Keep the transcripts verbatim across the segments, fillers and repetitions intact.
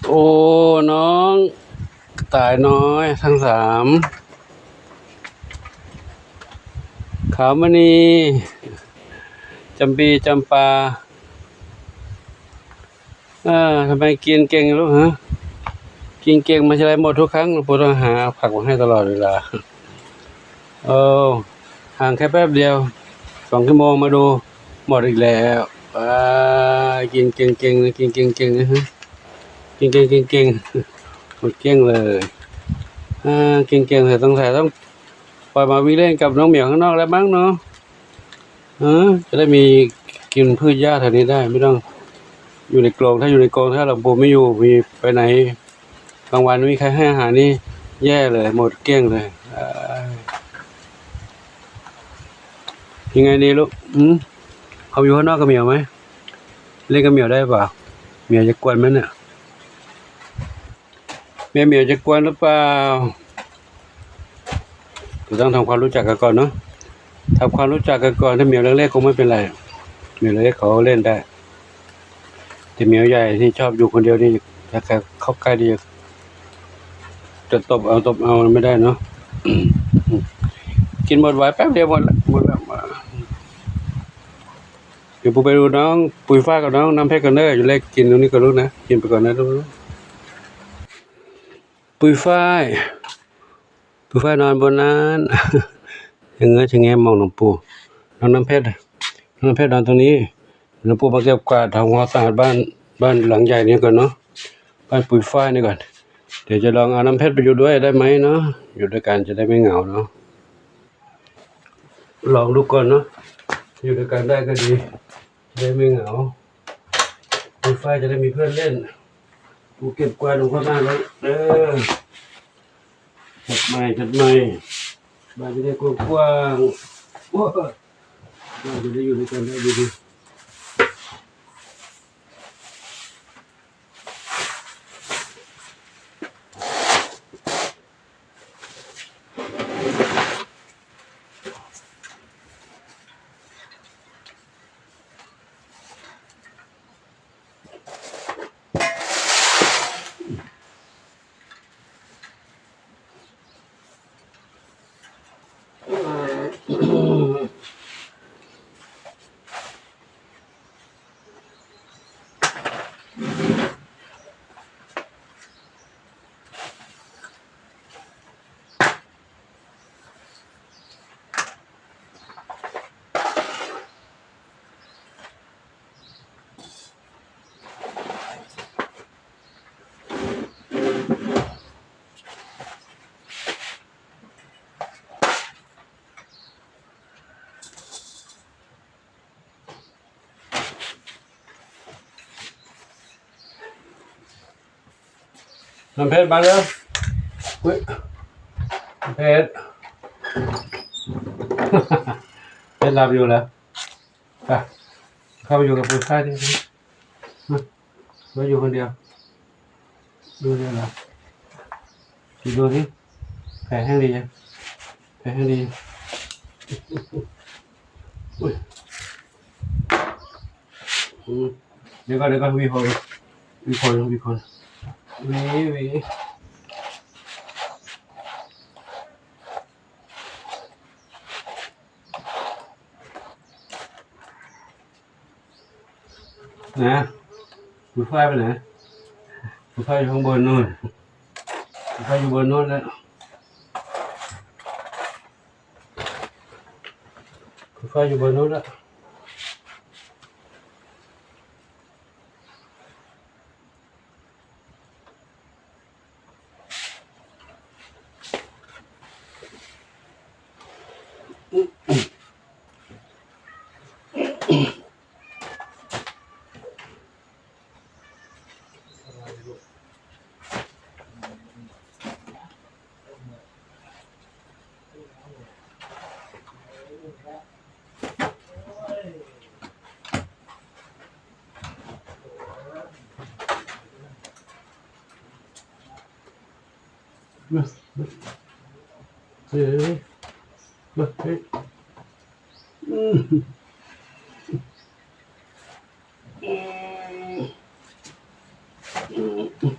โอ้ น้องกระต่ายน้อยทั้งสาม ขาวมณี จำปี จำปา เออ ทำไมกินเก่งลูกฮะ กินเก่งมาทีไรหมดทุกครั้ง ปู่ต้องหาผักมาให้ตลอดเวลา โอ้ ห่างแค่แป๊บเดียว สองชั่วโมงมาดู หมดอีกแล้ว อ่า กินเก่งๆนะ กินเก่งๆนะฮะ กินเก่งๆ กินเก่ง หมดเกลี้ยงเลย อ่า กินเก่งแต่สงสัยต้องปล่อยมาวิ่งเล่นกับน้องเหมียวข้างนอกแล้วมั้งเนาะ เออ จะได้มีกินพืชหญ้าแถวนี้ได้ ไม่ต้องอยู่ในกรง ถ้าอยู่ในกรง ถ้าหลวงปู่ไม่อยู่ มีไปไหน กลางวันไม่มีใครให้อาหารนี่แย่เลย หมดเกลี้ยงเลย อ่า ยังไงดีลูก อืม เอาอยู่ข้างนอกกับเหมียวไหม เล่นกับเหมียวได้เปล่า เหมียวจะกวนไหมเนี่ย แม่เหมียวจะกวนหรือเปล่า ก็ต้องทำความรู้จักกันก่อนเนาะ ทำความรู้จักกันก่อน ถ้าเหมียวเล็กๆคงไม่เป็นไร เหมียวเล็กเขาเล่นได้ แต่เหมียวใหญ่ที่ชอบอยู่คนเดียวนี่ ถ้าใครเข้าใกล้นี่จะตบเอา ตบเอาไม่ได้เนาะ กินหมดไว แป๊บเดียวหมดละ หมดละ เดี๋ยวปูไปดูน้องปุยฝ้ายกับน้องน้ำเพชรกันเด้อ อยู่เล็กกินตรงนี้ก่อนลูกนะ กินไปก่อนนะลูกนะ ปุยฝ้าย ปุยฝ้ายนอนบนนั้น ชะเง้อชะแงมมองหลวงปู่ น้องน้ำเพชร น้องน้ำเพชรนอนตรงนี้ หลวงปู่มาเก็บกวาดทำความสะอาดบ้าน บ้านหลังใหญ่นี้ก่อนเนาะ บ้านปุยฝ้ายนี่ก่อน เดี๋ยวจะลองเอาน้ำเพชรไปอยู่ด้วยได้ไหมเนาะ อยู่ด้วยกันจะได้ไม่เหงาเนาะ ลองดูก่อนเนาะ อยู่ด้วยกันได้ก็ดี จะได้ไม่เหงา ปุยฝ้ายจะได้มีเพื่อนเล่น ปู่เก็บกวาดลงข้างหน้าแล้ว เออ จัดใหม่ จัดใหม่ บ้านจะได้กว้างๆ โอ้ย บ้านจะได้อยู่ด้วยกันได้ดีๆ น้ำเพชรมาเร็ว อุ๊ย น้ำเพชร เพชรหลับอยู่เหรอ ไป เข้าไปอยู่กับปู่ชายดิ มา มาอยู่คนเดียว ดูเดียวเหรอ ดูดิ แผลแห้งดียัง แผลแห้งดียัง อุ๊ย อืม เดี๋ยวก่อน เดี๋ยวก่อน มีคน มีคน มีคน มี มี นะ ปุยฝ้ายไปไหน ปุยฝ้ายอยู่ข้างบนนู่น ปุยฝ้ายอยู่บนนู่นแล้ว ปุยฝ้ายอยู่บนนู่นแล้ว มา มา เฮ้ย มา เฮ้ย อืม อืม อืม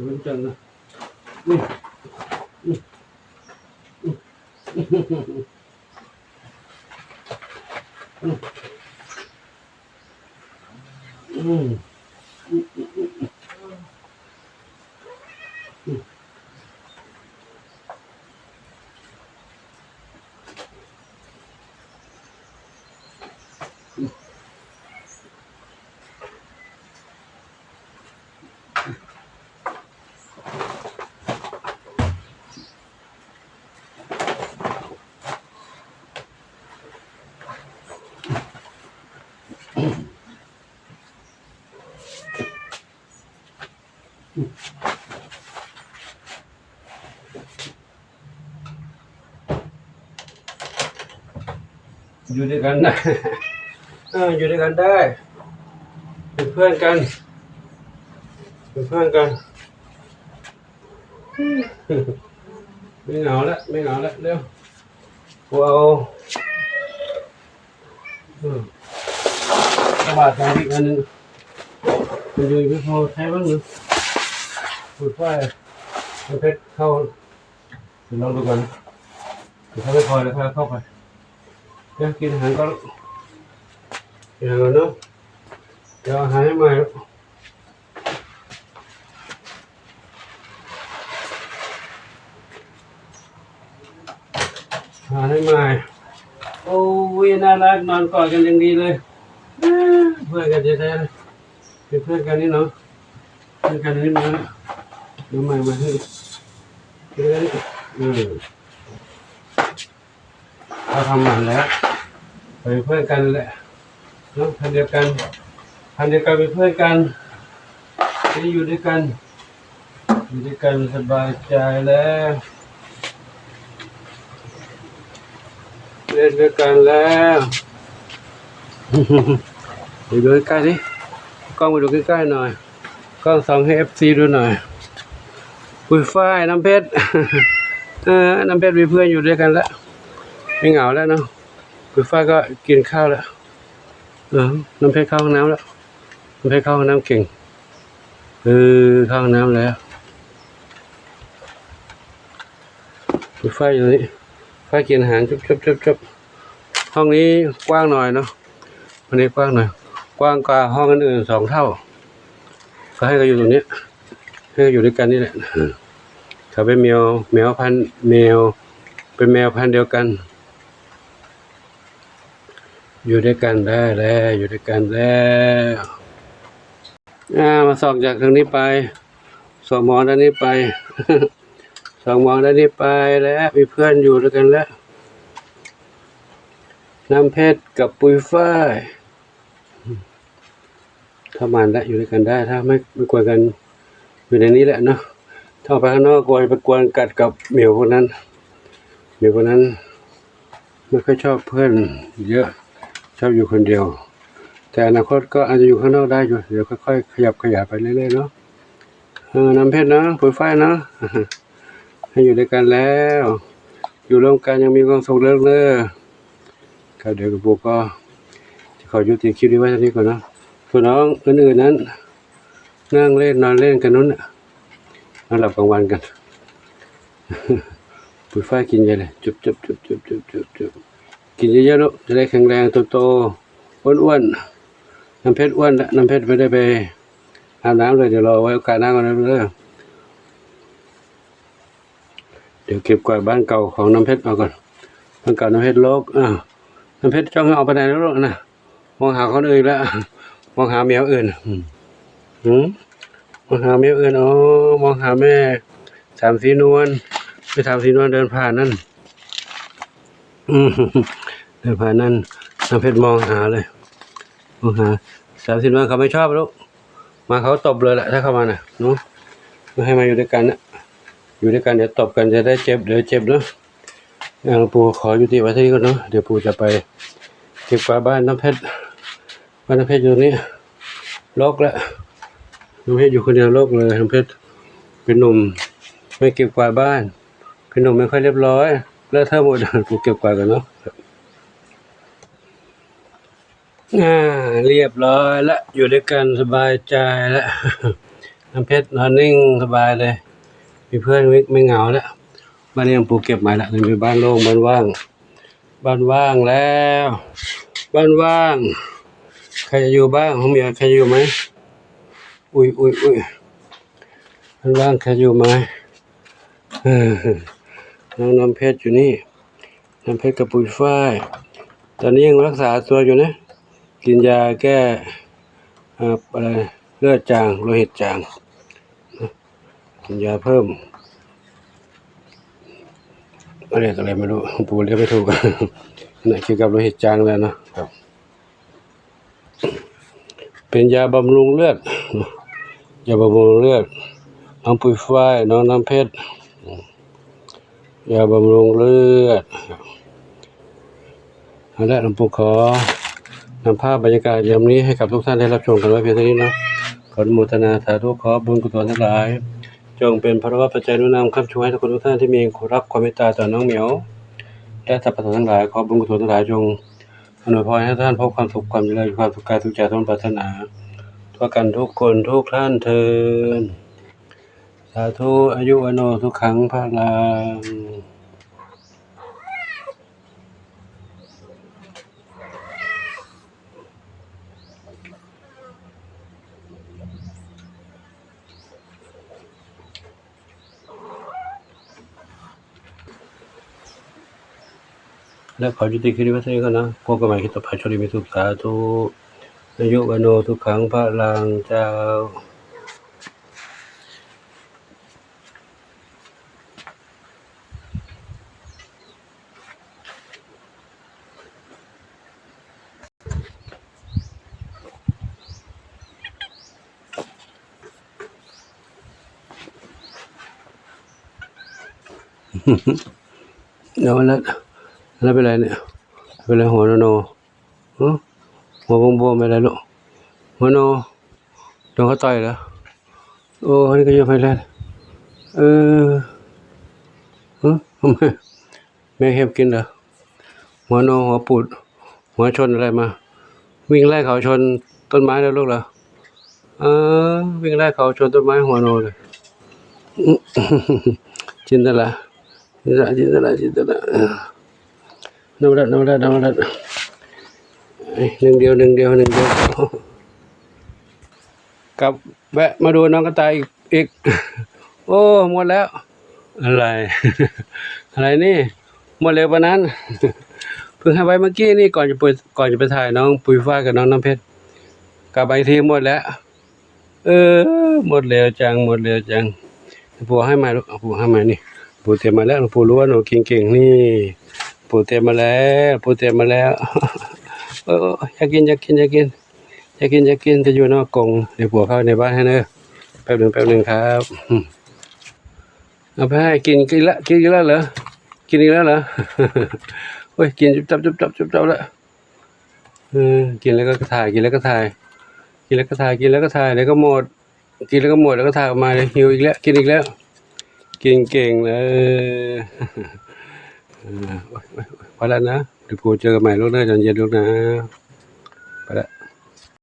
มันจังนะ นี่ นี่ นี่ อืม อยู่ด้วยกันได้ เออ อยู่ด้วยกันได้ เป็นเพื่อนกัน เป็นเพื่อนกัน ไม่เหงาละ ไม่เหงาละ เร็ว กูเอา อืม กระบาดทางอีกอันหนึ่ง มันอยู่ไม่พอใช้บ้างหรือ เปิดไฟ มันเพชรเข้า เดี๋ยวลองดูก่อน เดี๋ยวถ้าไม่พอเดี๋ยวค่อยเข้าไป เดี๋ยวกินอาหารก่อน กินอาหารก่อนเนาะ เดี๋ยวเอาอาหารให้ใหม่ หาได้ใหม่ โอ้ย น่ารัก นอนกอดกันอย่างดีเลย เพื่อนกันแท้ๆเลย เป็นเพื่อนกันนี่เนาะ เพื่อนกันนี่นะ น้องใหม่มาให้ เพื่อน เออ เขาทำหมันแล้ว เป็นเพื่อนกันแหละ เนาะ พันธุ์เดียวกัน พันธุ์เดียวกัน เป็นเพื่อนกัน ที่อยู่ด้วยกัน อยู่ด้วยกันสบายใจแล้ว เล่นด้วยกันแล้ว ไปดูใกล้ๆดิ กล้องไปดูใกล้ๆหน่อย กล้องส่องให้เอฟซีดูหน่อย ปุยฝ้าย น้ำเพชร เออ น้ำเพชรมีเพื่อนอยู่ด้วยกันแล้ว ไม่เหงาแล้วเนาะ ปุยฝ้ายก็กินข้าวแล้ว เออ น้ำเพชรเข้าห้องน้ำแล้ว น้ำเพชรเข้าห้องน้ำเก่ง เออ เข้าห้องน้ำแล้ว ปุยฝ้ายอยู่นี่ ฝ้ายกินอาหาร จุ๊บจุ๊บจุ๊บจุ๊บ ห้องนี้กว้างหน่อยเนาะ ห้องนี้กว้างหน่อย กว้างกว่าห้องอื่นๆสองเท่า ก็ให้เขาอยู่ตรงเนี้ย ให้เขาอยู่ด้วยกันนี่แหละ เออ เขาเป็นแมว แมวพันธุ์ แมว เป็นแมวพันธุ์เดียวกัน อยู่ด้วยกันได้แล้ว อยู่ด้วยกันแล้ว อ่า มาส่องจากทางนี้ไป ส่องมองด้านนี้ไป ส่องมองด้านนี้ไปแล้ว มีเพื่อนอยู่ด้วยกันแล้ว น้ำเพชรกับปุยฝ้าย ถ้ามันละ อยู่ด้วยกันได้ ถ้าไม่ ไม่กวนกัน อยู่ในนี้แหละเนาะ ถ้าออกไปข้างนอกกลัวจะไปกวนกัดกับเหมียวพวกนั้น เหมียวพวกนั้น ไม่ค่อยชอบเพื่อนเยอะ ชอบอยู่คนเดียว แต่อนาคตก็อาจจะอยู่ข้างนอกได้อยู่ เดี๋ยวค่อยๆขยับขยายไปเรื่อยๆเนาะ เออ น้ำเพชรเนาะ ปุยฝ้ายเนาะ ให้อยู่ด้วยกันแล้ว อยู่ร่วมกันยังมีความสุขเลิศเลอ ครับ เดี๋ยวกระปุกก็จะขอยุติคลิปนี้ไว้เท่านี้ก่อนเนาะ ส่วนน้องอื่นๆนั้น นั่งเล่นนอนเล่นกันนู้นน่ะ นอนหลับกลางวันกัน ปุยฝ้ายกินใหญ่เลย จุ๊บจุ๊บจุ๊บจุ๊บจุ๊บจุ๊บจุ๊บ กินเยอะๆลูก จะได้แข็งแรงโตๆ อ้วนๆ น้ำเพชรอ้วนละ น้ำเพชรไม่ได้ไปอาบน้ำเลย เดี๋ยวรอไว้โอกาสหน้าก่อนนะลูกเด้อ เดี๋ยวเก็บกวาดบ้านเก่าของน้ำเพชรเอาก่อน บ้านเก่าน้ำเพชรรก อ่า น้ำเพชรจ้องเอาไปไหนแล้วลูกนะ มองหาคนอื่นแล้ว มองหาแมวอื่น อืม อืม มองหาแมวอื่น อ๋อ มองหาแม่สามสีนวล แม่สามสีนวลเดินผ่านนั่น อืม เดินผ่านนั่น น้ำเพชรมองหาเลย มองหา สามสีนวลเขาไม่ชอบลูก มาเขาตบเลยแหละ ถ้าเข้ามาน่ะ เนาะ ไม่ให้มาอยู่ด้วยกันนะ อยู่ด้วยกันเดี๋ยวตบกัน จะได้เจ็บ เดี๋ยวเจ็บเนาะ อ่า ปู่ขอยุติไว้เท่านี้ก่อนเนาะ เดี๋ยวปู่จะไปเก็บกวาดบ้านน้ำเพชร บ้านน้ำเพชรอยู่ตรงนี้ รกแล้ว น้ำเพชรอยู่คนเดียวรกเลย น้ำเพชรเป็นหนุ่ม ไม่เก็บกวาดบ้าน เป็นหนุ่มไม่ค่อยเรียบร้อย เลอะเทอะหมด ปู่เก็บกวาดก่อนเนาะ อ่า เรียบร้อยละ อยู่ด้วยกันสบายใจละ น้ำเพชรนอนนิ่งสบายเลย มีเพื่อนไม่ ไม่เหงาแล้ว บ้านนี้หลวงปู่เก็บใหม่ละ มีบ้านโล่ง บ้านว่าง บ้านว่างแล้ว บ้านว่าง ใครจะอยู่บ้าง ห้องเมียใครอยู่ไหม อุ้ย อุ้ย อุ้ย บ้านว่าง ใครอยู่ไหม เออ น้องน้ำเพชรอยู่นี่ น้ำเพชรกับปุยฝ้าย ตอนนี้ยังรักษาตัวอยู่นะ กินยาแก้ อ่า อะไร เลือดจาง โลหิตจาง กินยาเพิ่ม อะไร อะไรไม่รู้ ปู่เรียกไม่ถูก นะ เกี่ยวกับโลหิตจางแล้วเนาะ ครับ เป็นยาบำรุงเลือด ยาบำรุงเลือด น้องปุยฝ้าย น้องน้ำเพชร ยาบำรุงเลือด เอาละ หลวงปู่ขอนำภาพบรรยากาศยามนี้ให้กับทุกท่านได้รับชมกันไว้เพียงเท่านี้นะ ขออนุโมทนาสาธุ ขอบุญกุศลทั้งหลาย จงเป็นพลวปัจจัยหนุนนำค้ำชูให้ทุกคนทุกท่านที่มีรับความเมตตาต่อน้องเหมียว และสรรพสัตว์ทั้งหลาย ขอบุญกุศลทั้งหลายจงอำนวยพรให้ท่านพบความสุขความเจริญ ความสุขกายสุขใจสมปรารถนา ทั่วกันทุกคนทุกท่านเทอญ สาธุ อายุวัณโณ สุขัง พลัง และขอยุติคลิปไว้เท่านี้ก่อนนะ พบกันใหม่คลิปต่อไป โชคดีมีสุข สาธุ อายุวัณโณ สุขัง พลัง เจ้า แล้ว แล้ว แล้วเป็นไรเนี่ย เป็นไรหัวโนโน ฮะ หัวบวมๆ เป็นไรลูก หัวโน โดนเขาต่อยเหรอ โอ้ นี่ก็ยังไปแล้ว เออ ฮะ แม่เห็บกินเหรอ หัวโน หัวปูด หัวชนอะไรมา วิ่งไล่เขาชนต้นไม้แล้วลูกเหรอ เออ วิ่งไล่เขาชนต้นไม้ หัวโนเลย จินตลา จินตลา จินตลา จินตลา เออ นวรัตน์ นวรัตน์ นวรัตน์ เอ้ย หนึ่งเดียว หนึ่งเดียว หนึ่งเดียว กลับแวะมาดูน้องกระต่ายอีก อีก โอ้ หมดแล้ว อะไร อะไรนี่ หมดเร็วปานนั้น เพิ่งให้ไว้เมื่อกี้นี่ ก่อนจะไป ก่อนจะไปถ่ายน้องปุยฝ้ายกับน้องน้ำเพชร กลับมาอีกทีหมดแล้ว เออ หมดเร็วจัง หมดเร็วจัง ปู่ให้มาลูก ปู่ให้มานี่ ปู่เตรียมมาแล้ว ปู่รู้ว่าหนูกินเก่งนี่ ปู่เตรียมมาแล้ว ปู่เตรียมมาแล้ว เออ อยากกิน อยากกิน อยากกิน อยากกิน อยากกิน จะอยู่นอกกรง เดี๋ยวปู่เข้าในบ้านให้เนอะ แป๊บหนึ่ง แป๊บหนึ่งครับ อืม เอาไปให้กิน กินละ กินอีกแล้วเหรอ กินอีกแล้วเหรอ โอ้ย กินจุ๊บจับ จุ๊บจับ จุ๊บจับแล้ว เออ กินแล้วก็ถ่าย กินแล้วก็ถ่าย กินแล้วก็ถ่าย กินแล้วก็ถ่าย แล้วก็หมด กินแล้วก็หมด แล้วก็ถ่ายออกมาเลย หิวอีกแล้ว กินอีกแล้ว กินเก่งเลย เออ โอ๊ย โอ๊ย โอ๊ย พอแล้วนะ เดี๋ยวปู่เจอกันใหม่ลูกนะ ตอนเย็นลูกนะ ไปละ